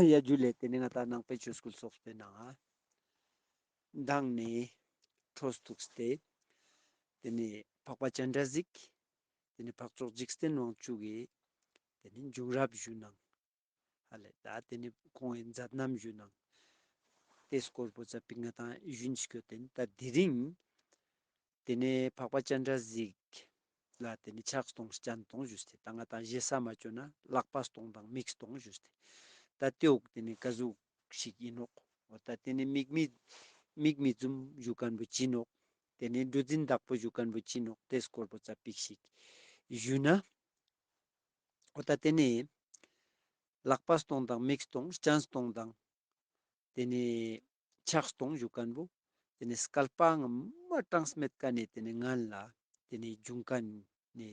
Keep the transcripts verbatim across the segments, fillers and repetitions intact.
ཡ་ཇུ་ལེ། ཏེ་ནེ་ང་ཏང་ནང་པའི་ཆོས་སྐུལ་ཚོགས་པའི་ནང་ང་མདང་ནེ་འཕྲོ་མཐུད་དེ་ཏེ་ནེ་འཕགས་པ་སྤྱན་རས་གཟིགས་ཏེ་ནེ་འཕགས་མཆོག་འཇིག་རྟེན་དབང་ཕྱུག་གི་ཏེ་ནེ་བྱུང་རབས་ཞུ་ནང་ཧ་ལེ། ད་ཏེ་ནེ་ཁོང་གི་མཛད་རྣམ་ཞུ་ནང་ཏེ་སྐོར་པོ་ཙ་པིག་ང་ཏང་ཞུན་ཅིག་ཡོད། ཏེ་ནེ་ད་དེ་རིང་ཏེ་ནེ་འཕགས་པ་སྤྱན་རས་གཟིགས་ལ་ཏེ་ནེ་ཕྱག་སྟོང་སྤྱན་སྟོང་ཞུས་ཏེ། ད་ང་ཏང་ཞེ་ས་མ་ཅོ་ན་ལག་པ་སྟོང་དང་མིག་སྟོང་ཞུས་ཏེ། ད་ཏེ་འོག་ཏེ་ནེ་ཀ་ཟུག་ཞིག་ཨིན་ནོག་འོ་ད་ཏེ་ནེ་མིག་མི་མིག་མི་འཛུམ་ཞུ་ཁན་བོ་ཅི་ནོག་ཏེ་ནེ་གྲུ་འཛིན་བདག་པོ་ཞུ་ཁན་བོ་ཅི་ནོག་ཏེ་སྐོར་པོ་ཙ་པིག་ཞིག་ཞུ་ན། འོ་ད་ཏེ་ནེ་ལག་པ་སྟོང་དང་མིག་སྟོང་སྤྱན་སྟོང་དང་ཏེ་ནེ་ཕྱག་སྟོང་ཞུ་ཁན་བོ་ཏེ་ནེ་སྐལ་པ་སྔ་མ་གྲངས་མེད་ཀ་ནེ་ཏེ་ནེ་སྔན་ལ་ཏེ་ནེ་བྱུང་ཁན་ནི་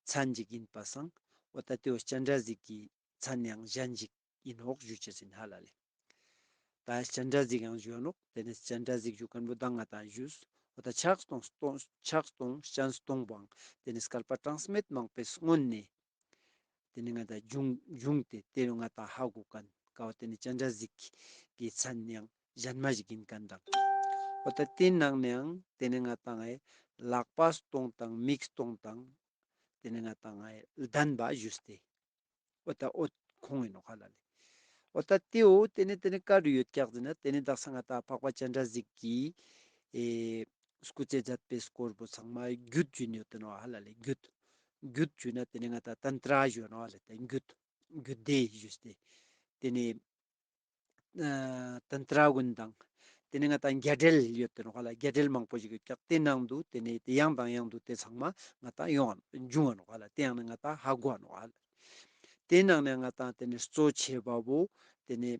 མཚན་ཞིག་ཨིན་པ་སང་འོ་ད་ཏེ་བོ་སྤྱན་རས་གཟིགས་ཀྱི་མཚན་ཡང་ཞན་ཞིག་ཨིན་ནོག་ཞུ་ཅེས་ཨིན་ཧ་ལ་ལེ། ད་སྤྱན་རས་གཟིགས་ཡང་ཞུ་ནོག་ཏེ་ནེ་སྤྱན་རས་གཟིགས་ཞུ་ཁན་བོ་མདང་ང་ཏང་ཞུས། འོ་ད་ཕྱག་སྟོང་སྟོང་ཕྱག་སྟོང་སྤྱན་སྟོང་བོའང་ཏེ་ནེ་སྐལ་པ་གྲངས་མེད་མང་པོའི་སྔོན་ནེ་ཏེ་ནེ་ང་ཏང་བྱུང་བྱུང་སྟེ་ཏེ་རུ་ང་ཏང་ཧ་གོ་ཁན་ཀ་བོ་ཏེ་ནེ་སྤྱན་རས་གཟིགས་ཀྱི་མཚན་ཡང་ཞན་མ་ཞིག་ཨིན་ཁན་དང་། འོ་ད་ཏེ་ནང་ནེ་ཡང་ཏེ་ནེ་ང་ཏང་ཨེ་ལག་པ་སྟོང་དང་མིག་སྟོང་དང་ཏེ་ནེ་ང་ཏང་ཨེ་ལྡན་པ་ཞུས་ཏེ། འོ་ད་འོ་ཁོང་ཨིན་ནོག་ཧ་ལ་ལེ། འོ་ད་ཏེ་བོ་ཏེ་ནེ་ཏེ་ནེ་ཀ་རུ་ཡོད་ཀྱག་ཟེར་ན་ཏེ་ནེ་དག་ས་ང་ཏང་འཕགས་པ་སྤྱན་རས་གཟིགས་ཀྱི་ཨེ་སྐུ་ཚེ་མཛད་པའི་སྐོར་བོ་ཚང་མ་རྒྱུད་ཅིག་ཡོད་དེ་ནོག་ཧ་ལ་ལེ། རྒྱུད་རྒྱུད་ཞུ་ན་ཏེ་ནེ་ང་ཏང་ཏན་ཏྲ་ཞུ་ནོག་ཧ་ལ་ལེ། ད་རྒྱུད་རྒྱུད་སྡེ་ཞུས་ཏེ་ཏེ་ནེ་ཨ་ཏན་ཏྲ་གུན་དང་ཏེ་ནེ་ང་ཏང་རྒྱ་འགྲེལ་ཡོད་དེ་ནོག་ཧ་ལ། རྒྱ་འགྲེལ་མང་པོ་ཞིག་ཡོད་ཀྱག་ཏེ་ནང་དུ་ཏེ་ནེ་ཏེ་ཡང་དང་ཡང་དུ་ཏེ་ཚང་མ་ང་ཏང་ཡོང་ང་འབྱུང་ང་ནོག་ཧ་ལ། ཏེ་ཡང་ནེ་ང་ཏང་ཧ་གོ་ང་ནོག་ཧ་ལ། ཏེ་ནང་ནེ་ང་ཏང་ཏེ་ནེ་གཙོ་ཆེ་བ་བོ་ཏེ་ནེ་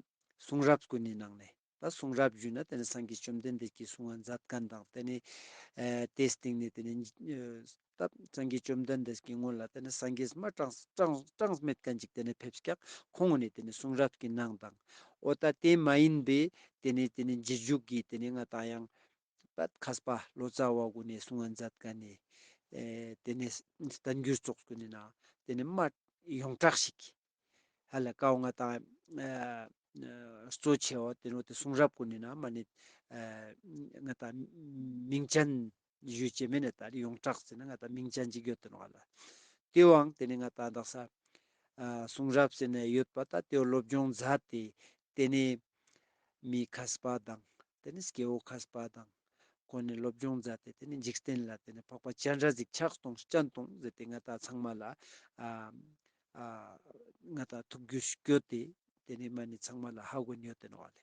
གསུང་རབ་གུན་ནི་ནང་ནེ་ད་གསུང་རབ་ཞུ་ན་ཏེ་ནེ་སངས་རྒྱས་བཅོམ་ལྡན་འདས་ཀྱིས་གསུང་ང་མཛད་ཁན་དང་ཏེ་ནེ་ཨ་ཏེའི་སྟེང་ནེ་ཏེ་ནེ་ཨ་ད་སངས་རྒྱས་བཅོམ་ལྡན་འདས་ཀྱི་སྔོན་ལ་ཏེ་ནེ་སངས་རྒྱས་མ་གྲངས་གྲངས་གྲངས་མེད་ཁན་ཅིག་ཏེ་ནེ་ཕེབས་ཀྱག་ཁོང་ནེ་ཏེ་ནེ་གསུང་རབ་ཀྱི་ནང་དང་། འོ་ད་ཏེ་མ་ཨིན་པའི་ཏེ་ནེ་ཏེ་ནེ་རྗེས་འཇུག་གི་ཏེ་ནེ་ང་ཏང་ཡང་པད་མཁས་པ་ལོ་ཙཱ་བ་གུན་ནི་གསུང་ང་མཛད་ཁན་ནི་ཨེ་ཏེ་ནེ་བསྟན་འགྱུར་ཙོགས་གུན་ནི་ནང་ཏེ་ནེ་མ་ཡོངས་གྲགས་ཤིག་ཧ་ལ་ཀ་བོ་ང་ཏང་ཨ་ཨ་གཙོ་ཆེ་བ་ཏེ་ནོ་ཏེ་གསུང་རབ་གུན་ནི་ནང་མ་ནེ་ཨ་ང་ཏང་མིང་ཅན་ཞུ་ཅེས་མེད་ན་ད་ཡོངས་གྲགས་ཟེར་ན་ང་ཏང་མིང་ཅན་ཅིག་ཡོད་དེ་ནོག་ཧ་ལ། ཏེ་བོའང་ཏེ་ནེ་ང་ཏང་དག་ས་ཨ་གསུང་རབ་ཟེར་ན་ཡོད་པ་ད་ཏེ་བོ་སློབ་སྦྱོང་མཛད་དེ་ཏེ་ནེ་མི་མཁས་པ་དང་ཏེ་ནེ་སྐྱེ་བོ་མཁས་པ་དང་ཁོང་ནེ་སློབ་སྦྱོང་མཛད་དེ་ཏེ་ནེ་འཇིག་རྟེན་ལ་ཏེ་ནེ་འཕགས་པ་སྤྱན་རས་གཟིགས་ཕྱག་སྟོང་སྤྱན་སྟོང་ཟེར་ཏེ་ང་ཏང་ཚང་མ་ལ་ཨ་ཨ་ང་ཏང་ཐུགས་རྒྱུས་སྐྱོད་དེ་ཏེ་ནེ་མ་ནེ་ཚང་མ་ལ་ཧ་གོ་ཡོད་དེ་ནོག་ཧ་ལ།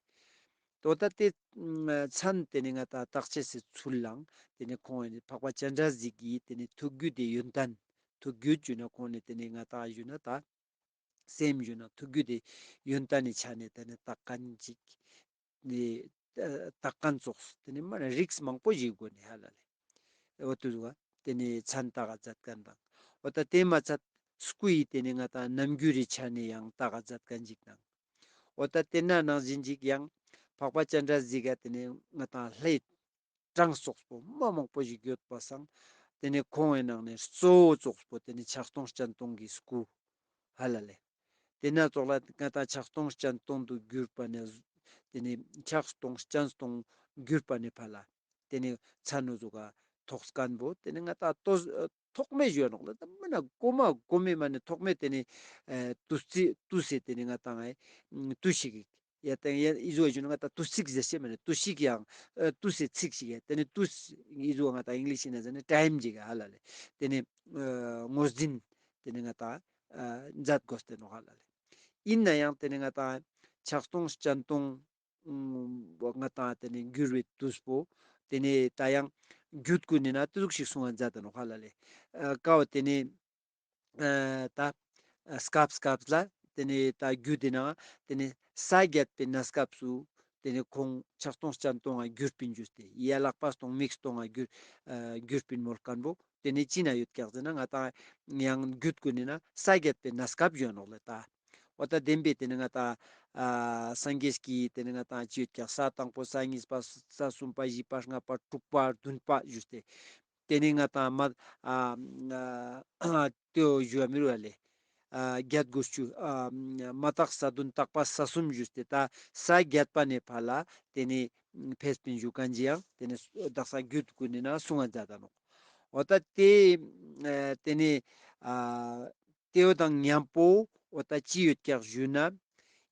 འོ་ད་ཏེ་མཚན་ཏེ་ནེ་ང་ཏང་བཏགས་ཅེས་སི་ཚུལ་ལའང་ཏེ་ནེ་ཁོང་འཕགས་པ་སྤྱན་རས་གཟིགས་ཀྱི་ཏེ་ནེ་ཐུགས་རྒྱུད་དེ་ཡོན་ཏན་ཐུགས་རྒྱུད་ཞུ་ན་ཁོང་ནེ་ཏེ་ནེ་ང་ཏང་ཞུ་ན་ད་སེམས་ཞུ་ན་ཐུགས་རྒྱུད་དེ་ཡོན་ཏན་ནི་ཆ་ནེ་ཏེ་ནེ་བཏགས་ཁན་ཅིག་ནེ་བཏགས་ཁན་ཙོགས་ཏེ་ནེ་མ་ནེ་རིགས་མང་པོ་ཞིག་གོ་ནེ་ཧ་ལ་ལེ། འོ་ཏེ་ཟུག་ག་ཏེ་ནེ་མཚན་བཏགས་མཛད་ཁན་དང་། འོ་ད་ཏེ་མ་ཚད་སྐུ་ཡི་ཏེ་ནེ་ང་ཏང་རྣམ་འགྱུར་རི་ཆ་ནེ་ཡང་བཏགས་མཛད་ཁན་ཅིག་དང་། འོ་ད་ཏེ་ན་ནང་བཞིན་ཅིག་ཡང་འཕགས་པ་སྤྱན་རས་གཟིགས་ཀ་ཏེ་ནེ་ང་ཏང་ལྷའི་གྲངས་ཙོགས་པོ་མ་མང་པོ་ཞིག་ཡོད་པ་སང་ཏེ་ནེ་ཁོང་ངི་ནང་ནེ་གཙོ་བོ་ཙོགས་པོ་ཏེ་ནེ་ཕྱག་སྟོང་སྤྱན་སྟོང་གི་སྐུ་ཧ་ལ་ལེ། ཏེ་ན་ཙོགས་ལ་ང་ཏང་ཕྱག་སྟོང་སྤྱན་སྟོང་དུ་གྱུར་པ་ནེ་ཏེ་ནེ་ཕྱག་སྟོང་སྤྱན་སྟོང་གྱུར་པ་ནེ་ཕར་ལ་ཏེ་ནེ་མཚན་ནོ་ཟུག་ག་ཐོགས་ཁན་བོ་ཏེ་ནེ་ང་ཏང་ཐོག་མེ་ཞུ་ནོག་ལ། ད་མ་ནེ་གོ་མ་གོ་མེ་མ་ནེ་ཐོག་མེ་ཏེ་ནེ་ཨ་ཏུས་སི་ཏུས་སི་ཏེ་ནེ་ང་ཏང་ཨེ་ཏུས་ཤིག་ཡ་ཏེ་ཡ་ཨི་ཟུག་ཞུ་ན་ང་ཏང་ཏུས་ཚིགས་ཟེར་ཤེས་མ་ནེ་ཏུས་ཤིག་ཡང་ཨ་ཏུས་སི་ཚིགས་ཤིག་ཡ་ཏེ་ནེ་ཏུས་ཨི་ཟུག་ང་ཏང་ཨིང་ལིཤ་ནེ་ཟེར་ན་ཊའིམ་ཞིག་ཧ་ལ་ལེ། ཏེ་ནེ་ཨ་ངོས་འཛིན་ཏེ་ནེ་ང་ཏང་ཨ་མཛད་དགོས་ཏེ་ནོག་ཧ་ལ་ལེ། ཨིན་ན་ཡང་ཏེ་ནེ་ང་ཏང་ཕྱག་སྟོང་སྤྱན་སྟོང་ང་ཏང་ཏེ་ནེ་གྱུར་བའི་ཏུས་པོ་ཏེ་ནེ་ད་ཡང་རྒྱུད་གུན་ནི་ནང་ཏེ་ཟུག་ཞིག་གསུང་ང་མཛད་དེ་ནོག་ཧ་ལ་ལེ། ཨ་ཀ་བོ་ཏེ་ནེ་ཨ་ད་ཨ་སྐབས་སྐབས་ལ་ཏེ་ནེ་ད་རྒྱུད་དེ་ནང་ཏེ་ནེ་ས་བརྒྱད་པའི་གནས་སྐབས་སུ་ཏེ་ནེ་ཁོང་ཕྱག་སྟོང་སྤྱན་སྟོང་ང་གྱུར་པིན་ཞུས་ཏེ་ཡ་ལག་པ་སྟོང་མིག་སྟོང་ང་གྱུར་ཨ་གྱུར་པིན་མོལ་ཁན་བོ་ཏེ་ནེ་ཅི་ན་ཡོད་ཀྱག་ཟེར་ན་ང་ཏང་ཡང་རྒྱུད་གུན་ནི་ནང་ས་བརྒྱད་པའི་གནས་སྐབས་ཞུ་ནོག་ལེ་ད། འོ་ད་བདེན་པའི་ཏེ་ནེ་ང་ཏང་ཨ་སངས་རྒྱས་ཀྱི་ཏེ་ནེ་ང་ཏང་ཅི་ཡོད་ཀྱག་ས་དང་པོ་ས་གཉིས་པ་ས་གསུམ་པ་བཞི་པ་ལྔ་པ་དྲུག་པ་བདུན་པ་ཞུས་ཏེ། ཏེ་ནེ་ང་ཏང་མ་ཨ་ཨ་ཏེ་བོ་ཞུ་བ་མི་རུ་བ་ལེ། ཨ་བརྒྱད་དགུ་བཅུ་ཨ་མ་དག་ས་བདུན་དག་པ་ས་གསུམ་ཞུས་ཏེ་ད་ས་བརྒྱད་པ་ནེ་ཕར་ལ་ཏེ་ནེ་ཕེབས་པིན་ཞུ་ཁན་ཅིག་ཡང་ཏེ་ནེ་དག་ས་རྒྱུད་གུན་ནི་ནང་གསུང་ང་མཛད་ད་ནོག། འོ་ད་ཏེ་ཨ་ཏེ་ནེ་ཨ་ཏེ་བོ་དང་ཉམ་པོ་འོ་ད་ཅི་ཡོད་ཀྱག་ཞུ་ན་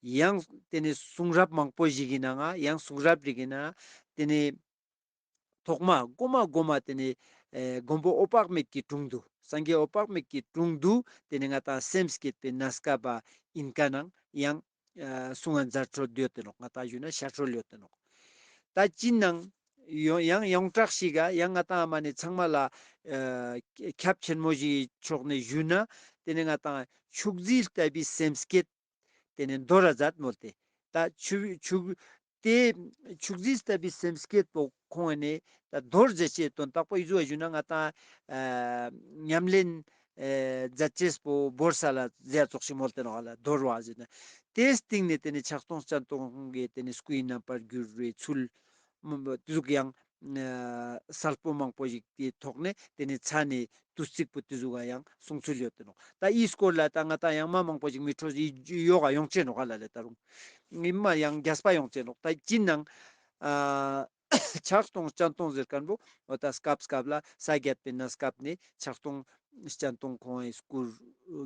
ཡང་ཏེ་ནེ་གསུང་རབ་མང་པོ་ཞིག་གི་ནང་ང་ཡང་གསུང་རབ་རིག་གི་ནང་ཏེ་ནེ་ཐོག་མ་གོ་མ་གོ་མ་ཏེ་ནེ་ཨེ་མགོན་པོ་འོད་དཔག་མེད་ཀྱི་དྲུང་དུ་སངས་རྒྱས་འོད་དཔག་མེད་ཀྱི་དྲུང་དུ་ཏེ་ནེ་ང་ཏང་སེམས་བསྐྱེད་པའི་གནས་སྐབས་པ་ཨིན་ཀ་ནང་ཡང་ཨ་གསུང་ང་མཛད་སྲོལ་ཡོད་དེ་ནོག། ང་ཏང་ཞུ་ན་བཤད་སྲོལ་ཡོད་དེ་ནོག། ད་ཅི་ནང་ཡང་ཡང་ཡོངས་གྲགས་ཤིག་ག་ཡང་ང་ཏང་མ་ནེ་ཚང་མ་ལ་ཨ་ཁྱབ་ཆེན་མོ་ཞིག་ཕྱོགས་ནེ་ཞུ་ན་ཏེ་ནེ་ང་ཏང་མཆོག་སྦྱིན་ལྟ་བུའི་སེམས་བསྐྱེད་ཏེ་ནེ་མདོར་ར་མཛད་མོལ་ཏེ། ད་ཆུ་ཆུ་ཏེ་མཆོག་སྦྱིན་ལྟ་བུའི་སེམས་བསྐྱེད་པོ་ཁོང་ནེ་ད་མདོར་མཛད་ཅེས་དོན་དག་པོ་ཨི་ཟུག་ཞུ་ན་ང་ཏང་ཨ་ཉམས་ལེན་ཨེ་མཛད་ཅེས་པོ་བོར་ས་ལ་ཟེར་ཙོགས་ཤིག་མོལ་ཏེ་ནོག་ལ། མདོར་བ་ཟེར་ན་ཏེའི་སྟེང་ནེ་ཏེ་ནེ་ཕྱག་སྟོང་སྤྱན་སྟོང་གི་ཏེ་ནེ་སྐུའི་རྣམ་པར་གྱུར་བའི་ཚུལ་མ་མ་ཏེ་ཟུག་ཡང་ཨ་གསལ་པོ་མང་པོ་ཞིག་གི་ཐོག་ནེ་ཏེ་ནེ་མཚན་ནི་དུས་ཚིགས་པོ་ཏེ་ཟུག་ག་ཡང་གསུང་ཚུལ་ཡོད་དེ་ནོག། ད་འི་སྐོར་ལ་ད་ང་ཏང་ཡང་མ་མང་པོ་ཞིག་མི་འཕྲོ་ཡོག་ག་ཡོང་ཅེ་ནོག་ག་ལ་ལེ། ད་རུང་ཨིན་མ་ཡང་རྒྱས་པ་ཡོང་ཅེ་ནོག། ད་ཅི་ནང་ཨ་ཕྱག་སྟོང་སྤྱན་སྟོང་ཟེར་ཁན་བོ་འོ་ད་སྐབས་སྐབས་ལ་ས་བརྒྱད་པའི་གནས་སྐབས་ནེ་ཕྱག་སྟོང་སྤྱན་སྟོང་ཁོང་ངི་སྐུ་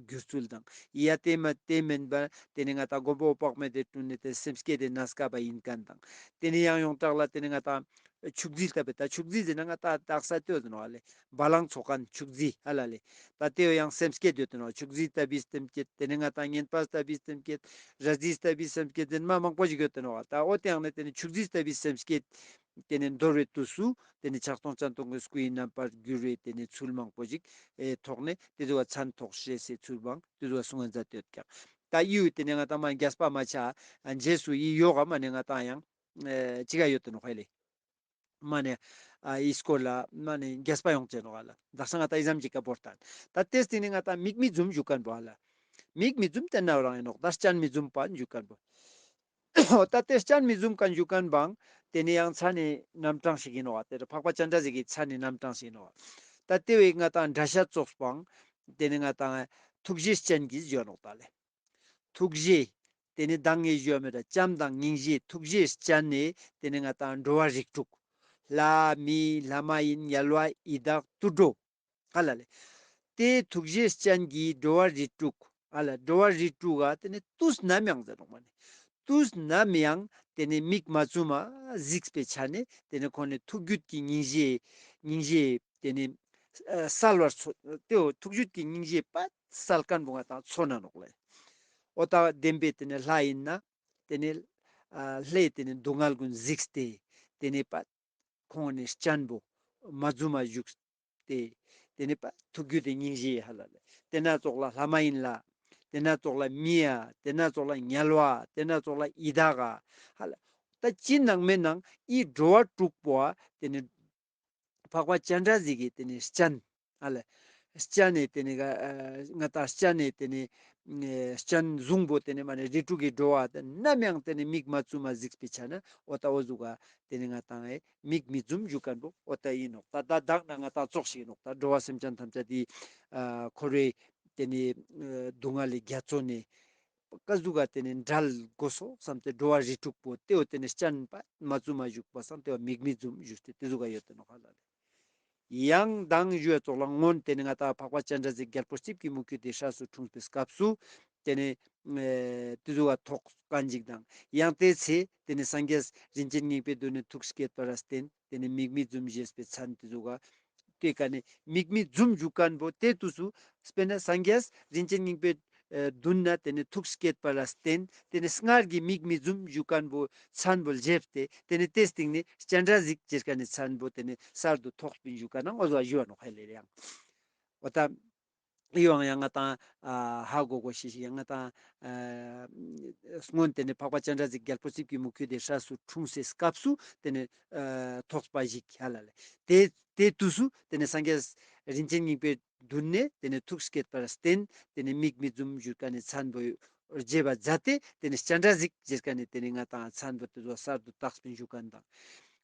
གྱུར་ཚུལ་དང་ཡ་ཏེ་མ་ཏེ་མེན་པ་ཏེ་ནེ་ང་ཏང་མགོན་པོ་འོད་དཔག་མེད་དེ་དྲུང་ནེ་ཏེ་སེམས་བསྐྱེད་དེ་གནས་སྐབས་པ་ཨིན་ཁན་དང་ཏེ་ནེ་ཡང་ཡོངས་གྲགས་ལ་ཏེ་ནེ་ང་ཏང་མཆོག་སྦྱིན་ལྟ་བུའི་ད་མཆོག་སྦྱིན་ཟེར་ན་ང་ཏང་དག་ས་ཏེ་ཡོད་དེ་ནོག་ལེ། བ་ལང་ཚོགས་ཁན་མཆོག་སྦྱིན་ཧ་ལ་ལེ། ད་ཏེ་ཡང་སེམས་བསྐྱེད་ཡོད་དེ་ནོག། མཆོག་སྦྱིན་ལྟ་བུའི་སེམས་བསྐྱེད་ཏེ་ནེ་ང་ཏང་བསྙེན་པ་ལྟ་བུའི་སེམས་བསྐྱེད་ར་སྦྱིན་ལྟ་བུའི་སེམས་བསྐྱེད་ཟེར་མ་མང་པོ་ཞིག་ཡོད་དེ་ནོག། ད་འོ་ཏེ་ཡང་ནེ་ཏེ་ནེ་མཆོག་སྦྱིན་ལྟ་བུའི་སེམས་བསྐྱེད་ཏེ་ནེ་མདོར་བའི་དུས་སུ་ཏེ་ནེ་ཕྱག་སྟོང་སྤྱན་སྟོང་གི་སྐུའི་རྣམ་པར་གྱུར་བའི་ཏེ་ནེ་ཚུལ་མང་པོ་ཞིག་ཨེ་ཐོག་ནེ་ཏེ་ཟུག་ག་མཚན་ཐོགས་ཤེས་སི་ཚུལ་བོ་ཏེ་ཟུག་ག་གསུང་ང་མཛད་དེ་ཡོད་ཀྱག། ད་འི་ཡུལ་ཏེ་ནེ་ང་ཏང་མ་རྒྱས་པ་མ་ཆ་ཨ་རྗེས་སུ་འི་ཡོག་ག་མ་ནེ་ང་ཏང་ཡང་ཨེ་ཅི་ག་ཡོད་དེ་ནོག་ཧ་ལེ། མ་ནེ་ཨ་འི་སྐོར་ལ་མ་ནེ་རྒྱས་པ་ཡོང་ཅེ་ནོག་ཧ་ལ། དག་ས་ང་ཏང་འི་ཙམ་ཅིག་ག་བོར་ཏེ་ཨིན། ད་ཏེའི་ནེ་ང་ཏང་མིག་མི་འཛུམ་ཞུ་ཁན་བོ་ཧ་ལ། མིག་མི་འཛུམ་ཏེ་ནེ་རང་ཨིན་ནོག། ད་སྤྱན་མི་འཛུམ་པ་ཞུ་ཁན་བོ། འོ་ད་ཏེ་སྤྱན་མི་འཛུམ་ཁན་ཞུ་ཁན་བོའང་ཏེ་ནེ་ཡང་མཚན་ནི་རྣམ་གྲངས་ཤིག་ཨིན་ནོག། ཏེ་འཕགས་པ་སྤྱན་རས་གཟིགས་ཀྱི་མཚན་ནི་རྣམ་གྲངས་ཤིག་ཨིན་ནོག། ད་ཏེ་བོའི་ང་ཏང་འདྲ་ཤ་ཙོགས་པོའང་ཏེ་ནེ་ང་ཏང་ཐུགས་རྗེའི་སྤྱན་གྱིས་ཞུ་ནོག་ད་ལེ། ཐུགས་རྗེ། ཏེ་ནེ་མདང་ངས་ཞུ་བ་མེད་ད་བྱམས་དང་སྙིང་རྗེ་ཐུགས་རྗེའི་སྤྱན་ནེ་ཏེ་ནེ་ང་ཏང་འགྲོ་བ་རིགས་དྲུག། ལྷ་མི་ལྷ་མ་ཡིན་དམྱལ་བ་ཡི་དྭགས་དུད་འགྲོ་ཧ་ལ་ལེ། ཏེ་ཐུགས་རྗེའི་སྤྱན་གྱིས་འགྲོ་བ་རིགས་དྲུག་ཧ་ལ་འགྲོ་བ་རིགས་དྲུག་ག་ཏེ་ནེ་དུས་ནམ་ཡང་ཟེར་ནོག་མ་ནེ། དུས་ནམ་ཡང་ཏེ་ནེ་མིག་མ་བཙུམ་མ་གཟིགས་པའི་ཆ་ནེ་ཏེ་ནེ་ཁོང་ནི་ཐུགས་རྒྱུད་ཀྱི་སྙིང་རྗེ་སྙིང་རྗེ་ཏེ་ནེ་ཨ་གསལ་བར་ཚོར་ཏེའོ་ཐུགས་རྒྱུད་ཀྱི་སྙིང་རྗེ་པ་གསལ་ཁན་བོ་ང་ཏང་ཚོར་ན་ནོག་ལེ། འོ་ད་བདེན་པའི་ཏེ་ནེ་ལྷ་ཨིན་ན་ཏེ་ནེ་ཨ་ལྷའི་ཏེ་ནེ་སྡུག་བསྔལ་གུན་གཟིགས་ཏེ་ཏེ་ནེ་པ་ཁོང་ནི་སྤྱན་བོ་མ་བཙུམ་མ་བཞུགས་ཏེ་ཏེ་ནེ་པ་ཐུགས་རྒྱུད་དེ་སྙིང་རྗེ་ཧ་ལ་ལེ། ཏེ་ན་ཙོགས་ལ་ལྷ་མ་ཡིན་ལ། ཏེ་ན་ཙོགས་ལ་མི་ཡ། ཏེ་ན་ཙོགས་ལ་དམྱལ་བ། ཏེ་ན་ཙོགས་ལ་ཡི་དྭགས་ཧ་ལ། ད་ཅི་ནང་མེད་ནང་འི་འགྲོ་བ་དྲུག་པོ་ཨ་ཏེ་ནེ་འཕགས་པ་སྤྱན་རས་གཟིགས་ཀྱི་ཏེ་ནེ་སྤྱན་ཨ་ལ། སྤྱན་ནེ་ཏེ་ནེ་ག་ཨ་ང་ཏང་སྤྱན་ནེ་ཏེ་ནེ་ཨེ་སྤྱན་ཟུང་བོ་ཏེ་ནེ་མ་ནེ་རིགས་དྲུག་གི་འགྲོ་བ་ཏེ་ནམ་ཡང་ཏེ་ནེ་མིག་མ་བཙུམ་མ་གཟིགས་པའི་ཆ་ནེ་འོ་ད་འོ་ཟུག་ག་ཏེ་ནེ་ང་ཏང་ཨེ་མིག་མི་བཙུམ་ཞུ་ཁན་བོ་འོ་ད་ཨིན་ནོག། ད་ད་དག་ན་ང་ཏང་ཙོགས་ཤིག་ཨིན་ནོག། ད་འགྲོ་བ་སེམས་ཅན་ཐམས་ཅད་དེ་ཨ་འཁོར་བའི་ཏེ་ནེ་ཨ་སྡུག་བསྔལ་ལས་རྒྱ་མཚོ་ནེ་ཀ་ཟུག་ག་ཏེ་ནེ་འབྲལ་དགོས་སོ་བསམ་སྟེ་འགྲོ་བ་རིགས་དྲུག་པོ་ཏེའོ་ཏེ་ནེ་སྤྱན་པ་མ་བཙུམ་མ་བཞུགས་པ་སང་ཏེའོ་མིག་མི་བཙུམ་ཞུས་ཏེ་ཏེ་ཟུག་ག་ཡོད་དེ་ནོག་ཧ་ལ་ལེ། ཡང་མདང་ཞུ་བ་ཙོགས་ལ་སྔོན་ཏེ་ནེ་ང་ཏང་འཕགས་པ་སྤྱན་རས་གཟིགས་རྒྱལ་པོ་རྩིབས་ཀྱི་མུ་ཁྱུད་དེ་སྲས་སུ་འཁྲུངས་པའི་སྐབས་སུ་ཏེ་ནེ་ཨེ་ཏེ་ཟུག་ག་ཐོག་ཁན་ཅིག་དང་ཡང་ཏེའི་ཚེ་ཏེ་ནེ་སངས་རྒྱས་རིན་ཆེན་སྙིང་པོའི་མདུན་ནེ་ཐུགས་བསྐྱེད་པ་ལ་བརྟེན་ཏེ་ནེ་མིག་མི་བཙུམ་ཞེས་པའི་མཚན་ཏེ་ཟུག་ག་ཏེ་ཀ་ནེ་མིག་མི་བཙུམ་ཞུ་ཁན་བོ་ཏེ་དུས་སུ་དཔེར་ན་སངས་རྒྱས་རིན་ཆེན་སྙིང་པོའི་ཨེ་མདུན་ན་ཏེ་ནེ་ཐུགས་བསྐྱེད་པ་ལ་བརྟེན་ཏེ་ནེ་སྔར་གྱི་མིག་མི་བཙུམ་ཞུ་ཁན་བོ་མཚན་བོ་བརྗེད་དེ་ཏེ་ནེ་ཏེའི་སྟེང་ནེ་སྤྱན་རས་གཟིགས་ཟེར་ཁན་ནི་མཚན་བོ་ཏེ་ནེ་གསར་དུ་ཐོགས་པིན་ཞུ་ཁན་ནང་འོ་ཟུག་ཞུ་བ་ནོག་ཧ་ལ་ལེ། ཡང་འོ་ད་ཡོང་ཡང་ང་ཏང་ཨ་ཧ་གོ་གོས་ཤེས་ཤིག་ཡང་ང་ཏང་ཨ་སྔོན་ཏེ་ནེ་འཕགས་པ་སྤྱན་རས་གཟིགས་རྒྱལ་པོ་རྩིབས་ཀྱི་མུ་ཁྱུད་དེ་སྲས་སུ་འཁྲུངས་སའི་སྐབས་སུ་ཏེ་ནེ་ཨ་ཐོགས་པ་ཞིག་ཧ་ལ་ལེ། ཏེ་ཏེ་དུས་སུ་ཏེ་ནེ་སངས་རྒྱས་རིན་ཆེན་སྙིང་པོའི་མདུན་ནེ་ཏེ་ནེ་ཐུགས་བསྐྱེད་པ་ལ་བརྟེན་ཏེ་ནེ་མིག་མི་བཙུམ་ཞུ་ཁན་ནི་མཚན་བོ་བརྗེད་པ་མཛད་དེ་ཏེ་ནེ་སྤྱན་རས་གཟིགས་ཟེར་ཁན་ནི་ཏེ་ནེ་ང་ཏང་མཚན་བོ་ཏེ་ཟུག་གསར་དུ་བཏགས་པིན་ཞུ་ཁན་དང་།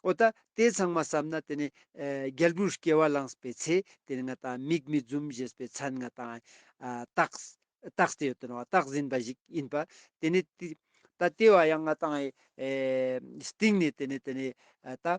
འོ་ད་ཏེ་ཚང་མ་བསམ་ན་ཏེ་ནེ་ཨེ་རྒྱལ་བུའི་སྐྱེ་བ་བླངས་པའི་ཚེ་ཏེ་ནེ་ང་ཏང་མིག་མི་བཙུམ་ཞེས་པའི་མཚན་ང་ཏང་ཨ་བཏགས་ བཏགས་ཏེ་ཡོད་དེ་ནོག་བཏགས་ཟིན་པ་ཞིག་ཨིན་པ། ཏེ་ནེ་ཏེ་ད་ཏེ་བོ་ཡང་ང་ཏང་ཨེ་སྟིང་ནེ་ཏེ་ནེ་ཏེ་ནེ་ཨ་ད་ཨ་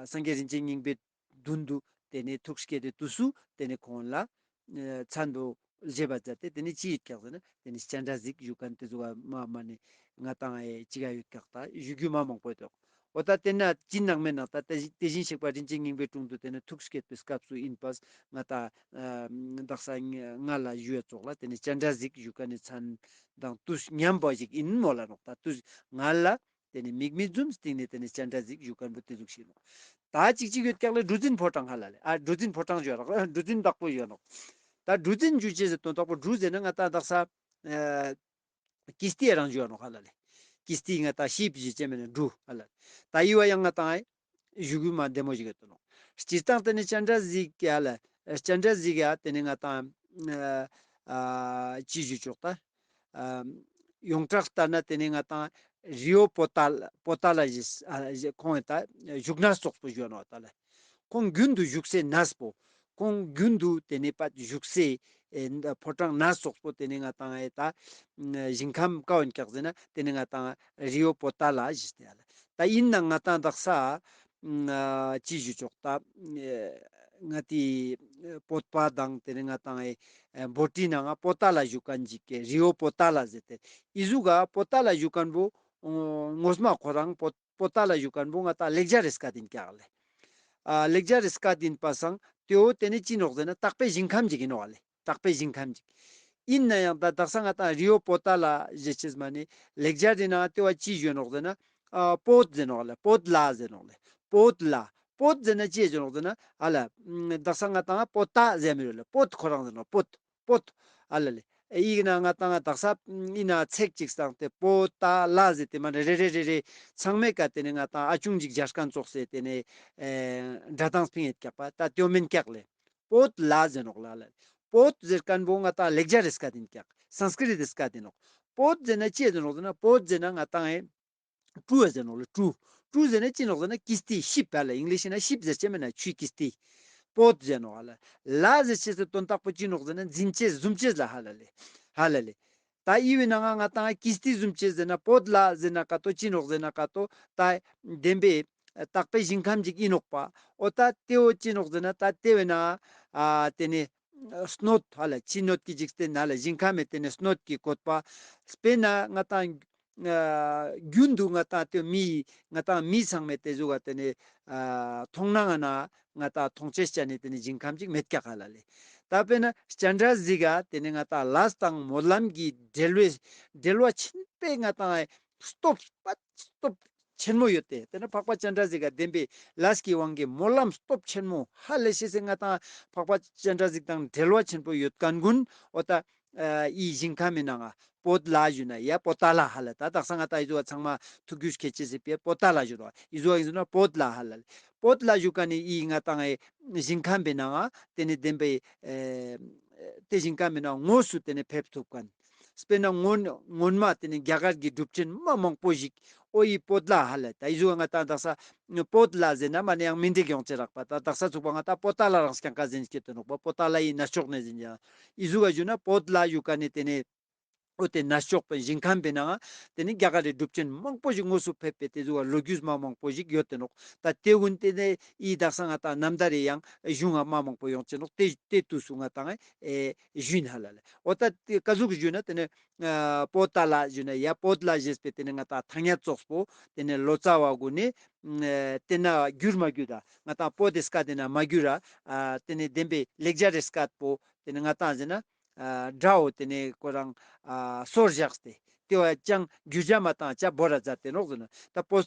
སངས་རྒྱས་རིན་ཆེན་སྙིང་པོའི་མདུན་དུ་ཏེ་ནེ་ཐུགས་བསྐྱེད་དེ་དུས་སུ་ཏེ་ནེ་ཁོང་ལ་ཨ་མཚན་དུ་བཞེས་པ་མཛད་དེ་ཏེ་ནེ་ཅི་ཡོད་ཀྱག་ཟེར་ན་ཏེ་ནེ་སྤྱན་རས་གཟིགས་ཞུ་མཁན་ཏེ་ཟུག་མ་མ་ནེ་ང་ཏང་ཨེ་ཅི་ག་ཡོད་ཀྱག་ད་ཞུ་རྒྱུ་མ་མང་པོ་ཡོད་དོ། འོ་ད་ཏེ་ན་ཅི་ནང་མེད་ན་ད་དེ་བཞིན་དེ་བཞིན་གཤེགས་པ་རིན་ཆེན་སྙིང་པོའི་དྲུང་དུ་ཏེ་ནེ་ཐུགས་བསྐྱེད་པའི་སྐབས་སུ་ཨིན་པས་ང་ཏང་ཨ་དག་ས་ང་ལ་ཞུ་ཡ་ཙོགས་ལ་ཏེ་ནེ་སྤྱན་རས་གཟིགས་ཞུ་མཁན་ནི་མཚན་དང་དུས་མཉམ་པ་ཞིག་ཨིན་མོལ་ལ་ནོག་ད་དུས་ང་ལ་ཏེ་ནེ་དམིགས་མེད་འཛུམ་སྟེང་ནེ་ཏེ་ནེ་སྤྱན་རས་གཟིགས་ཞུ་མཁན་པོ་ཏེ་ཟུག་ཤིག་ནོག་ད་ཅིག་ཅིག་ཡོད་ཀྱག་ལེ་གྲུ་འཛིན་ཕོ་བྲང་ཧ་ལ་ལེ། ཨ་གྲུ་འཛིན་ཕོ་བྲང་ཞུ་ཡ་རོག་གྲུ་འཛིན་བདག་པོ་ཞུ་ཡ་ནོག་ད་གྲུ་འཛིན་ཞུ་ཅེས་ཟེར་དོན་དག་པོ་གྲུ་ཟེར་ན་ང་ཏང་དག་ས་ཨ་ཀིས་ཏི་རང་ཞུ་ཡ་ནོག་ཧ་ལ་ལེ། ཀིས་ཏི་ང་ཏང་ཤིབ་ཞུ་ཅེས་མེད་ན་གྲུ་ཧ་ལ་ལེ། ད་འི་བོ་ཡང་ང་ཏང་ཨེ་ཞུ་རྒྱུ་མ་བདེ་མོ་ཞིག་ཡོད་དོ་ནོག་སྤྱིར་བཏང་ཏེ་ནེ་སྤྱན་རས་གཟིགས་ཡ་ལ་སྤྱན་རས་གཟིགས་ཡ་ཏེ་ནེ་ང་ཏང་ཨ་ཅི་ཞུ་ཆོག་ད། ཨ་ཡོངས་གྲགས་ལྟར་ན་ཏེ་ནེ་ང་ཏང་རི་བོ་པོ་ཏཱ་ལ་པོ་ཏཱ་ལ་ཞེས་ཨ་ཞེས་ཁོང་ད་བཞུགས་གནས་ཙོགས་པོ་ཞུ་ནོག་ད་ལེ། ཁོང་རྒྱུན་དུ་བཞུགས་སའི་གནས་པོ། ཁོང་རྒྱུན་དུ་ཏེ་ནེ་པ་བཞུགས་སའི་ཨེ་ཕོ་བྲང་གནས་ཙོགས་པོ་ཏེ་ནེ་ང་ཏང་ཨེ་ད་ཞིང་ཁམས་ཀ་བོ་ཨིན་ཀྱག་ཟེར་ན་ཏེ་ནེ་ང་ཏང་རི་བོ་པོ་ཏཱ་ལ་ཞེས་ཏེ་ཡ་ལེ། ད་ཨིན་ན་ང་ཏང་དག་ས་ཨ་ཅི་ཞུ་ཆོག་ད་ཨེ་ང་ཏི་བོད་པ་དང་ཏེ་ནེ་ང་ཏང་ཨེ་ཨེ་བོད་ཀྱི་ནང་ང་པོ་ཏཱ་ལ་ཞུ་མཁན་ཅིག་གི་རི་བོ་པོ་ཏཱ་ལ་ཟེར་ཏེ་འི་ཟུག་ག་པོ་ཏཱ་ལ་ཞུ་མཁན་པོ་ངོ་མ་ཁོ་རང་པོ་པོ་ཏཱ་ལ་ཞུ་མཁན་པོ་ང་ཏང་ལེགས་སྦྱར་རི་སྐད་ཨིན་ཀྱག་ལེ། ཨ་ལེགས་སྦྱར་རི་སྐད་ཨིན་པ་སང་ཏེ་བོ་ཏེ་ནེ་ཅི་ནོག་ཟེར་ན་དག་པའི་ཞིང་ཁམས་ཅིག་ཨིན་ནོག་ལེ། དག་པའི་ཞིང་ཁམས་ཅིག་ཨིན་ན་ཡང་ད་དག་ས་ང་ཏང་རི་བོ་པོ་ཏཱ་ལ་ཞེས་ཅེས་མ་ནེ་ལེགས་སྦྱར་རི་ནང་ཏེ་བོ་ཅི་ཞུ་ནོག་ཟེར་ན་ཨ་པོད་ཟེར་ནོག་ལེ། པོད་ལ་ཟེར་ནོག་ལེ། པོད་ལ། པོད་ཟེར་ན་ཅི་ཞུ་ནོག་ཟེར་ན་ཨ་ལ་དག་ས་ང་ཏང་པོ་ཏ་ཟེར་མི་རུ་ལེ། པོད་ཁོ་རང་ཟེར་ནོག་པོད། པོད། ཨ་ལ་ལེ། ཨེ་ཨི་ན་ང་ཏང་དག་ས་ཨི་ན་ཚེག་ཅིག་སྟངས་ཏེ་པོ་ཏ་ལ་ཟེར་ཏེ་མ་ནེ་རེ་རེ་རེ་རེ་ཚང་མའི་ཀ་ཏེ་ནེ་ང་ཏང་ཨ་ཆུང་ཅིག་སྦྱར་མཁན་ཙོགས་སེ་ཏེ་ནེ་ཨེ་སྒྲ་གདངས་ཕིང་ཡོད་ཀྱག་པ་ད་ཏེ་བོ་མེན་ཀྱག་ལེ། པོད་ལ་ཟེར་ནོག་ལ་ལེ། པོད་ཟེར་མཁན་པོ་ང་ཏང་ལེགས་སྦྱར་རི་སྐད་ཨིན་ཀྱག་སཾསྐྲྀཏ་རི་སྐད་ཨིན་ནོག་པོད་ཟེར་ན་ཅི་ཟེར་ནོག་ཟེར་ན་པོད་ཟེར་ན་ང་ཏང་ཨེ་གྲུ་ཟེར་ནོག་ལེ། གྲུ། གྲུ་ཟེར་ན་ཅི་ནོག་ཟེར་ན་ཀིས་ཏི་ཤིབ་ཧ་ལ། ཨིང་ལིཤ་ན་ཤིབ་ཟེར་ཅེས་མེད་ན་ཆུའི་ཀིས་ཏི། པོད་ཟེར་ནོག་ཧ་ལ། ལ་ཟེར་ཅེས་སི་དོན་དག་པོ་ཅི་ནོག་ཟེར་ན་འཛིན་ཅེས་བཟུམ་ཅེས་ལ་ཧ་ལ་ལེ། ཧ་ལ་ལེ། ད་ཨི་བོའི་ནང་ང་ང་ཏང་ཀིས་ཏི་བཟུམ་ཅེས་ཟེར་ན་པོད་ལ་ཟེར་ན་ཀ་ཏོ་ཅི་ནོག་ཟེར་ན་ཀ་ཏོ་ད་བདེན་པའི་དག་པའི་ཞིང་ཁམས་ཅིག་ཨིན་ནོག་པ། འོ་ད་ཏེ་བོ་ཅི་ནོག་ཟེར་ན་ད་ཏེ་བོའི་ནང་ཨ་ཏེ་ནེ་སྣོད་ཧ་ལ་ཕྱི་སྣོད་ཀྱི་འཇིག་རྟེན་ན་ལ་ཞིང་ཁམས་མེད་ཏེ་ནེ་སྣོད་ཀྱི་བཀོད་པ། དཔེར་ན་ང་ཏང་ཨ་རྒྱུན་དུ་ང་ཏང་ཏེ་མི་ང་ཏང་མི་ཚང་མས་ཏེ་ཟུག་ག་ཏེ་ནེ་ཨ་མཐོང་སྣང་ང་ན་ང་ཏང་མཐོང་ཅེས་ཅན་ནི་ཏེ་ནེ་ཞིང་ཁམས་ཅིག་མེད་ཀྱག་ཧ་ལ་ལེ། ད་དཔེར་ན་སྤྱན་རས་གཟིགས་ག་ཏེ་ནེ་ང་ཏང་ལས་དང་སྨོན་ལམ་གྱི་འབྲེལ་བའི་འབྲེལ་བ་ཆེན་པོའི་ང་ཏང་སྟོབས་པ་སྟོབས་ཆེན་མོ་ཡོད་དེ། ཏེ་ནེ་འཕགས་པ་སྤྱན་རས་གཟིགས་ག་བདེན་པའི་ལས་ཀྱི་དབང་གིས་སྨོན་ལམ་སྟོབས་ཆེན་མོ་ཧ་ལ་ཤེས་སེ་ང་ཏང་འཕགས་པ་སྤྱན་རས་གཟིགས་དང་འབྲེལ་བ་ཆེན་པོ་ཡོད་མཁན་ཀུན་འོ་ད་ཨ་ཨི་ཞིང་ཁམས་མི་ནང་ང་པོད་ལ་ཞུ་ན་ཡ་པོ་ཏ་ལ་ཧ་ལ། ད་དག་ས་ང་ཏང་ཨི་ཟུག་ག་ཚང་མ་ཐུགས་རྒྱུས་ཁྱེར་ཅེས་སི་ཕིའ་པོ་ཏ་ལ་ཞུ་རོག་ཨི་ཟུག་ག་ཨི་ཟུག་ན་པོད་ལ་ཧ་ལ་ལེ། པོད་ལ་ཞུ་མཁན་ནི་ཨི་ང་ཏང་ཨེ་ཞིང་ཁམས་པའི་ནང་ང་ཏེ་ནེ་བདེན་པའི་ཨེ་ཏེ་ཞིང་ཁམས་པའི་ནང་དངོས་སུ་ཏེ་ནེ་ཕེབས་ཐུབ་མཁན། དཔེར་ན་སྔོན་སྔོན་མ་ཏེ་ནེ་རྒྱ་གར་གྱི་གྲུབ་ཆེན་མ་མང་པོ་ཞིག་འོ་ཨི་པོད་ལ་ཧ་ལ། ད་ཨི་ཟུག་ག་ང་ཏང་དག་ས་པོད་ལ་ཟེར་ན་མ་ནེ་ཡང་མི་འགྲིག་ཡོང་ཅེས་རག་པ། ད་དག་ས་ཚུག་པ་ང་ཏང་པོ་ཏ་ལ་རང་སྐྱང་ཀ་ཟེར་ནི་སྐད་དོ་ནོག་པ། པོ་ཏ་ལ་ཨི་ནས་ཕྱོགས་ནེ་ཟེར་ནི་ཡང་ཨི་ཟུག་ག་ཞུ་ན་པོད་ལ་ཞུ་མཁན་ནི་ཏེ་ནེ་འོ་ཏེ་ནས་ཕྱོགས་པའི་ཞིང་ཁམས་པའི་ནང་ང་ཏེ་ནེ་རྒྱ་གར་རི་གྲུབ་ཆེན་མང་པོ་ཞིག་དངོས་སུ་ཕེབས་པའི་ཏེ་ཟུག་ག་ལོ་རྒྱུས་མ་མང་པོ་ཞིག་ཡོད་དེ་ནོག་ད་ཏེ་ཀུན་ཏེ་ནེ་ཨི་དག་ས་ང་ཏང་ནམ་ཟླ་རེ་ཡང་གཞུང་ང་མ་མང་པོ་ཡོང་ཅེས་ནོག་ཏེ་ཏེ་དུས་སུ་ང་ཏང་ཨེ་ཞུ་ཡིན་ཧ་ལ་ལེ། འོ་ད་ཏེ་ཀ་ཟུག་ཞུ་ན་ཏེ་ནེ་ཨ་པོ་ཏ་ལ་ཞུ་ན་ཡ་པོད་ལ་ཞེས་པའི་ཏེ་ནེ་ང་ཏང་ཐ་སྙད་ཙོགས་པོ་ཏེ་ནེ་ལོ་ཙཱ་བ་ཀུན་ནི་ཨ་ཏེ་ན་བསྒྱུར་མ་བསྒྱུར་ར་ང་ཏང་པོ་ཏེ་སྐད་ཏེ་ན་མ་བསྒྱུར་ར་ཨ་ཏེ་ནེ་བདེན་པའི་ལེགས་སྦྱར་རི་སྐད་པོ་ཏེ་ནེ་ང་ཏང་ཟེར་ན་ཨ་སྒྲའོ་ཏེ་ནེ་ཁོ་རང་ཨ་སོར་བཞག་སྟེ་ཏེ་བོ་ཅང་བསྒྱུར་བྱ་མ་བཏང་ཅ་བོ་ར་མཛད་དེ་ནོག་ཟེར་ན། ད་པོ་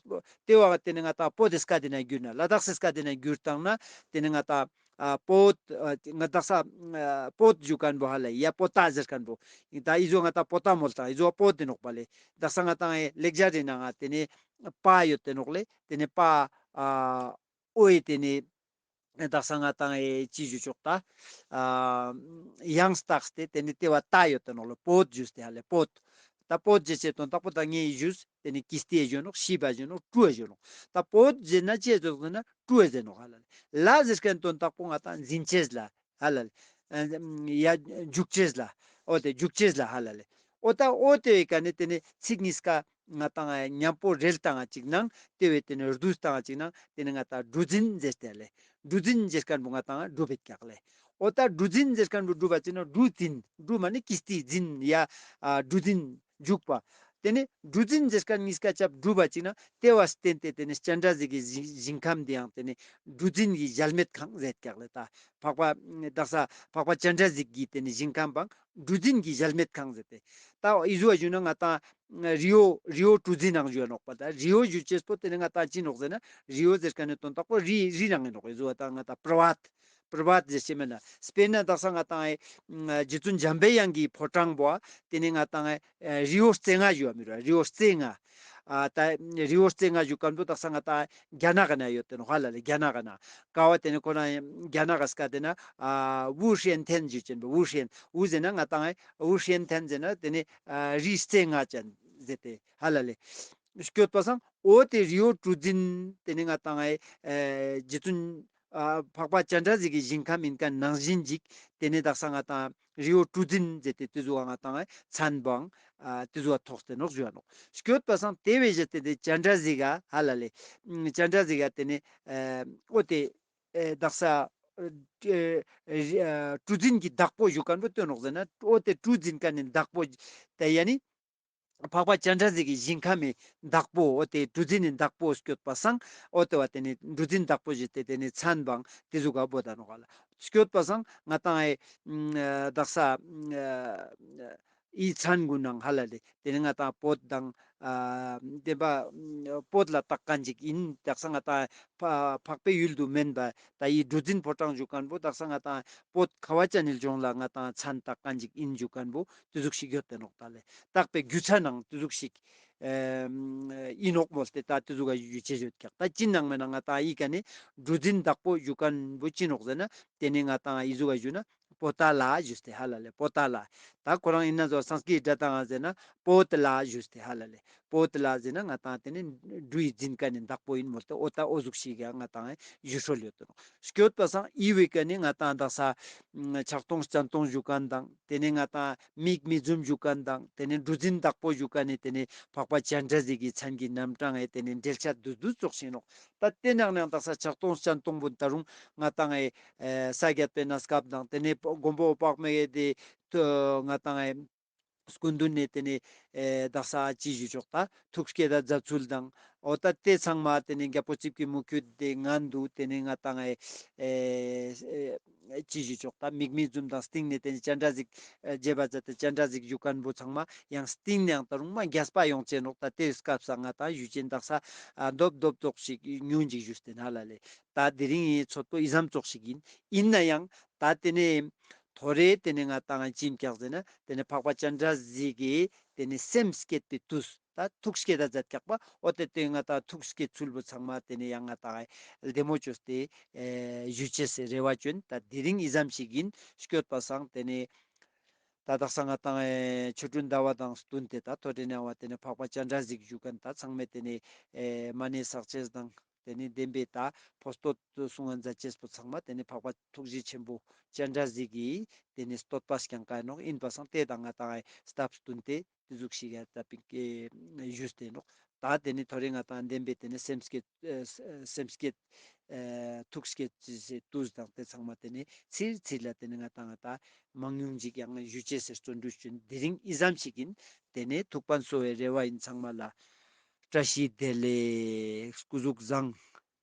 ཏེ་བོ་ཏེ་ནེ་ང་ཏང་པོ་ཏེ་སྐད་ཏེ་ན་བསྒྱུར་ན་ལ་དྭགས་སི་སྐད་ཏེ་ན་བསྒྱུར་བཏང་ན་ཏེ་ནེ་ང་ཏང་ཨ་པོད་ཨ་ང་དག་ས་ཨ་པོད་ཞུ་མཁན་པོ་ཧ་ལ་ཡ་པོ་ཏ་ཟེར་མཁན་པོ། ད་ཨི་ཟོ་ང་ཏང་པོ་ཏ་མོལ་ཏང་ཨི་ཟོ་པོད་དེ་ནོག་པ་ལེ། དག་ས་ང་ཏང་ཨེ་ལེགས་སྦྱར་རི་ནང་ང་ཏེ་ནེ་པ་ཡོད་དེ་ནོག་ལེ། ཏེ་ནེ་པ་ཨ་འོ་ཡེ་ཏེ་ནེ་དག་ས་ང་ཏང་ཨེ་ཅི་ཞུ་ཆོག་ད། ཨ་ཡང་བཏགས་ཏེ་ཏེ་ནེ་ཏེ་བ་ཏ་ཡོད་དེ་ནོག་ལེ། པོད་ཞུས་ཏེ་ཧ་ལེ་པོད། ད་པོད་ཅེས་ཅེས་དོན་དག་པོ་ད་ངས་ཞུས་ཏེ་ནེ་ཀིས་ཏི་ཡེ་ཞུ་ནོག་ཤིབ་བ་ཞུ་ནོག་ཀྲུ་བ་ཞུ་ནོག་ད་པོད་ཟེར་ན་ཅི་ཟེར་ཟེར་ན་ཀྲུ་བ་ཟེར་ནོག་ཧ་ལ་ལེ། ལ་ཟེར་མཁན་དོན་དག་པོ་ང་ཏང་འཛིན་ཅེས་ལ་ཧ་ལ་ལེ། ཡ་འཇུག་ཅེས་ལ། འོ་ཏེ་འཇུག་ཅེས་ལ་ཧ་ལ་ལེ། འོ་ཏ་འོ་ཏེ་བོའི་ཀ་ནེ་ཏེ་ནེ་ཚིག་གཉིས་ཀ་ང་ཏང་ཉམ་པོ་རེལ་ཏང་ཅིག་ནང་ཏེ་བོའི་ཏེ་ནེ་རྡུས་ཏང་ཅིག་ནང་ཏེ་ནེ་ང་ཏང་གྲུ་འཛིན་ཟེར་ཏེ་ལེ། གྲུ་འཛིན་ཟེར་ཁན་བོ་ང་ཏང་གྲུབ་བེད་ཀྱག་ལེ། འོ་ཏ་གྲུ་འཛིན་ཟེར་ཁན་བོ་གྲུབ་པ་ཅིག་ན་གྲུ་འཛིན། གྲུ་མ་ནེ་ཀིས་ཏི་འཛིན་ཡ་ཨ་གྲུ་འཛིན་འཇུག་པ། ཏེ་ནེ་གྲུ་འཛིན་ཟེར་ཁན་གཉིས་ཀ་ཆབ་གྲུབ་པ་ཅིག་ན་ཏེ་བ་བརྟེན་ཏེ་ཏེ་ནེ་སྤྱན་རས་གཟིགས་ཀྱི་ཞིང་ཞིང་ཁམས་དེ་ཡང་ཏེ་ནེ་གྲུ་འཛིན་གྱི་གཞལ་མེད་ཁང་ཟེར་ཀྱག་ལེ། ཏ་འཕགས་པ་དག་ས་འཕགས་པ་སྤྱན་རས་གཟིགས་ཀྱི་ཏེ་ནེ་ཞིང་ཁམས་པའང་གྲུ་འཛིན་གྱི་གཞལ་མེད་ཁང་ཟེར་ཏེ། ཏ་འི་ཟུག་ག་ཞུ་ན་ང་ཏང་རི་བོ་རི་བོ་གྲུ་འཛིན་ནང་ཞུ་ནོག་པ། ཏ་རི་བོ་ཞུ་ཅེས་པོ་ཏེ་ནེ་ང་ཏང་ཅི་ནོག་ཟེར་ན་རི་བོ་ཟེར་ཁན་ནི་དོན་དག་པོ་རི་རི་ནང་ཨིན་ནོག། འི་ཟུག་ག་ཏ་ང་ཏང་པྲ་བྷཱཏ་པྲ་བྷཱཏ་ཟེར་ཅེས་མེད་ན། སྤེར་ན་དག་ས་ང་ཏང་ཨེ་རྗེ་བཙུན་འཇམ་པའི་དབྱངས་ཀྱི་ཕོ་བྲང་པོ་ཏེ་ནེ་ང་ཏང་ཨེ་རི་བོ་རྩེ་ལྔ་ཞུ་བ་མི་རུ་རི་བོ་རྩེ་ལྔ། ཨ་ཏ་རི་བོ་རྩེ་ལྔ་ཞུ་ཁན་བོ་དག་ས་ང་ཏང་རྒྱ་ནག་ག་ན་ཡོད་ཏེ་ནོག་ཧ་ལ་ལེ། རྒྱ་ནག་ག་ན་ཀ་བ་ཏེ་ནེ་ཁོ་ན་རྒྱ་ནག་ག་སྐད་ཏེ་ན་ཨ་ཝུ་ཧྲེན་ཐེན་ཞུ་ཅེན་པོ། ཝུ་ཧྲེན་ཝུ་ཟེར་ན་ང་ཏང་ཨེ་ཝུ་ཧྲེན་ཐེན་ཟེར་ན་ཏེ་ནེ་ཨ་རི་རྩེ་ལྔ་ཅན་ཟེར་ཏེ་ཧ་ལ་ལེ། སྐྱོད་པ་སང་འོ་ཏེ་རི་བོ་གྲུ་འཛིན་ཏེ་ནེ་ང་ཏང་ཨེ་རྗེ་བཙུན་ཨ་འཕགས་པ་སྤྱན་རས་གཟིགས་ཀྱི་ཞིང་ཁམས་ཨིན་ཁན་ནང་བཞིན་ཅིག་ཏེ་ནེ་དག་ས་ང་ཏང་རི་བོ་གྲུ་འཛིན་ཟེར་ཏེ་ཏེ་ཟུག་ག་ང་ཏང་ཨེ་མཚན་བོའང་ཨ་ཏེ་ཟུག་ག་ཐོགས་ཏེ་ནོག་ཞུ་བ་ནོག། སྐྱོད་པ་སང་ཏེ་བོའི་ཞེས་ཏེ་ཏེ་སྤྱན་རས་གཟིགས་ག་ཧ་ལ་ལེ། སྤྱན་རས་གཟིགས་ག་ཏེ་ནེ་ཨ་འོ་ཏེ་ཨེ་དག་ས་ཨེ་ཨེ་གྲུ་འཛིན་གྱི་བདག་པོ་ཞུ་ཁན་བོ་སྟོན་ནོག་ཟེར་ན་འོ་ཏེ་གྲུ་འཛིན་ཁན་ནི་བདག་པོ་ཏེ་ཡ་ནི་འཕགས་པ་སྤྱན་རས་གཟིགས་ཀྱི་ཞིང་ཁམས་མི་བདག་པོ་འོ་ཏེ་གྲུ་འཛིན་ནི་བདག་པོ་སྐྱོད་པ་སང་འོ་ཏེ་བ་ཏེ་ནེ་གྲུ་འཛིན་བདག་པོ་ཞེས་ཏེ་ཏེ་ནེ་མཚན་བོའང་ཏེ་ཟུག་ག་བོ་ད་ནོག་ཧ་ལ། སྐྱོད་པ་སང་ང་ཏང་ཨེ་དག་ས་ཨེ་འི་མཚན་གུན་ནང་ཧ་ལ་ལེ། ཏེ་ནེ་ང་ཏང་བོད་དང་ཨ་བདེན་པ་བོད་ལ་བཏགས་ཁན་ཅིག་ཨིན། དག་ས་ང་ཏང་འཕགས་པའི་ཡུལ་དུ་མེན་པ་ཏ་འི་གྲུ་འཛིན་ཕོ་བྲང་ཞུ་ཁན་བོ་དག་ས་ང་ཏང་བོད་ཁ་བ་ཅན་ནི་ལྗོངས་ལ་ང་ཏང་མཚན་བཏགས་ཁན་ཅིག་ཨིན་ཞུ་ཁན་བོ་ཏེ་ཟུག་ཞིག་ཡོད་ཏེ་ནོག་ཏ་ལེ། བཏགས་པའི་རྒྱུ་མཚན་ནང་ཏེ་ཟུག་ཞིག་ཨེ་ཨིན་ནོག་མོལ་ཏེ་ཏ་ཏེ་ཟུག་ག་ཞུ་ཅེས་ཡོད་ཀྱག། ཏ་ཅི་ནང་མེད་ན་ང་ཏང་འི་ཀ་ནེ་གྲུ་འཛིན་བདག་པོ་ཞུ་ཁན་བོ་ཅི་ནོག་ཟེར་ན་ཏེ་ནེ་ང་ཏང་འི་ཟུག་ག་ཞུ་ན་པོ་ཏ་ལ་ཞུས་ཏེ་ཧ་ལ་ལེ། པོ་ཏ་ལ། ཏ་ཁོ་རང་ཨིན་ན་ཟོ་སཾསྐྲྀཏ་སྒྲ་ཏང་ང་ཟེར་ན་པོ་ཏ་ལ་ཞུས་ཏེ་ཧ་ལ་ལེ། པོ་ཏ་ལ་ཟེར་ན་ང་ཏང་ཏེ་ནེ་གྲུའི་འཛིན་ཁན་ནི་བདག་པོ་ཨིན་མོལ་ཏེ་འོ་ཏ་འོ་ཟུག་ཞིག་ག་ང་ཏང་ཞུ་སྲོལ་ཡོད་ཏེ་ནོག། སྐྱོད་པ་སང་འི་བོའི་ཀ་ནེ་ང་ཏང་དག་ས་ཕྱག་སྟོང་སྤྱན་སྟོང་ཞུ་ཁན་དང་ཏེ་ནེ་ང་ཏང་མིག་མི་འཛུམ་ཞུ་ཁན་དང་ཏེ་ནེ་གྲུ་འཛིན་བདག་པོ་ཞུ་ཁན་ནི་ཏེ་ནེ་འཕགས་པ་སྤྱན་རས་གཟིགས་ཀྱི་མཚན་གྱི་རྣམ་གྲངས་ཨེ་ཏེ་ནེ་འགྲེལ་བཤད་བསྡུས་བསྡུས་ཙོགས་ཤིག་ནོག། ཏ་ཏེ་ནང་ནེ་དག་ས་ཕྱག་སྟོང་སྤྱན་སྟོང་བོ་ད་རུང་ང་ཏང་ཨེ་ཨེ་ས་བརྒྱད་པའི་གནས་སྐབས་དང་ཏེ་ནེ་མགོན་པོ་འོད་དཔག་མེད་དེ་ང་ཏང་ཨེ་སྐུ་མདུན་ནེ་ཏེ་ནེ་ཨེ་དག་ས་ཅི་ཞུ་ཆོག་ཏ་ཐུགས་བསྐྱེད་ད་མཛད་ཚུལ་དང་འོ་ཏ་ཏེ་ཚང་མ་ཏེ་ནེ་རྒྱལ་པོ་རྩིབས་ཀྱི་མུ་ཁྱུད་དེ་ངན་དུ་ཏེ་ནེ་ང་ཏང་ཨེ་ཨེ་ཨེ་ཅི་ཞུ་ཆོག་ཏ་མིག་མི་འཛུམ་དང་སྟིང་ནེ་ཏེ་ནེ་སྤྱན་རས་གཟིགས་ཨེ་རྗེད་པ་མཛད་དེ་སྤྱན་རས་གཟིགས་ཞུ་ཁན་བོ་ཚང་མ་ཡང་སྟིང་ནེ་ཡང་ད་རུང་མ་རྒྱས་པ་ཡོང་ཅེས་ནོག། ཏ་ཏེ་སྐབས་ས་ང་ཏང་ཞུ་ཅེན་དག་ས་ཨ་རྡོབ་རྡོབ་ཙོགས་ཤིག་ཉུང་ཅིག་ཞུས་ཏེ་ན་ལ་ལེ། ཏ་དེ་རིང་ངི་ཚོད་པོ་འི་ཙམ་ཙོགས་ཤིག་ཨིན། ཨིན་ན་ཡང་ཏ་ཏེ་ནེ་ཐོ་རེ་ཏེ་ནེ་ང་ཏང་ཅི་ཨིན་ཀྱག་ཟེར་ན་ཏེ་ནེ་འཕགས་པ་སྤྱན་རས་གཟིགས་ཀྱི་ཏེ་ནེ་སེམས་བསྐྱེད་པའི་དུས་ཏ་ཐུགས་བསྐྱེད་ད་མཛད་ཀྱག་པ་འོ་ཏེ་ཏེ་ང་ཏང་ཐུགས་བསྐྱེད་ཚུལ་བོ་ཚང་མ་ཏེ་ནེ་ཡང་ང་ཏང་ལྡེ་མོ་ཅོས་ཏེ་ཨེ་ཞུ་ཅེས་སི་རེ་བ་ཅོན། ཏ་དེ་རིང་འི་ཙམ་ཞིག་ཨིན། སྐྱོད་པ་སང་ཏེ་ནེ་ཏ་དག་ས་ང་ཏང་ཨེ་ཆོ་འཕྲུལ་ཟླ་བ་དང་བསྟུན་ཏེ་ཏ་ཐོ་རེ་ནེ་བ་ཏེ་ནེ་འཕགས་པ་སྤྱན་རས་གཟིགས་ཞུ་ཁན་ཏ་ཚང་མས་ཏེ་ནེ་ཨེ་མ་ཎི་བསགས་ཅེས་དང་ཏེ་ནེ་བདེན་པའི་ཏ་ཕོ་སྟོད་གསུང་ང་མཛད་ཅེས་པོ་ཚང་མ་ཏེ་ནེ་འཕགས་པ་ཐུགས་རྗེ་ཆེན་པོ་སྤྱན་རས་གཟིགས་ཀྱི་ཏེ་ནེ་བསྟོད་པ་རྐྱང་ཀ་ཨིན་ནོག། ཨིན་པ་སང་ཏེ་དང་ང་ཏང་ཨེ་སྟབས་བསྟུན་ཏེ་ཏེ་ཟུག་ཤིག་ཡ་ཏ་པིག་ཨེ་ཞུས་ཏེ་ནོག། ཏ་ཏེ་ནེ་ཐོ་རེ་ང་ཏང་བདེན་པའི་ཏེ་ནེ་སེམས་བསྐྱེད་ཨེ་སེམས་བསྐྱེད་ཨེ་ཐུགས་བསྐྱེད་ཅེས་སི་དུས་དང་ཏེ་ཚང་མ་ཏེ་ནེ་ཚིར་ཚིར་ལ་ཏེ་ནེ་ང་ཏང་ང་ཏང་མང་ཉུང་ཅིག་ཡང་ཞུ་ཅེས་སི་བརྩོན་འགྲུས་ཅོན། དེ་རིང་འི་ཙམ་ཞིག་ཨིན། ཏེ་ནེ་ཐུགས་ཕན་གསོ་བའི་རེ་བ་ཨིན། ཚང་མ་ལ་བཀྲ་ཤིས་བདེ་ལེགས། སྐུ་གཟུགས་བཟང་།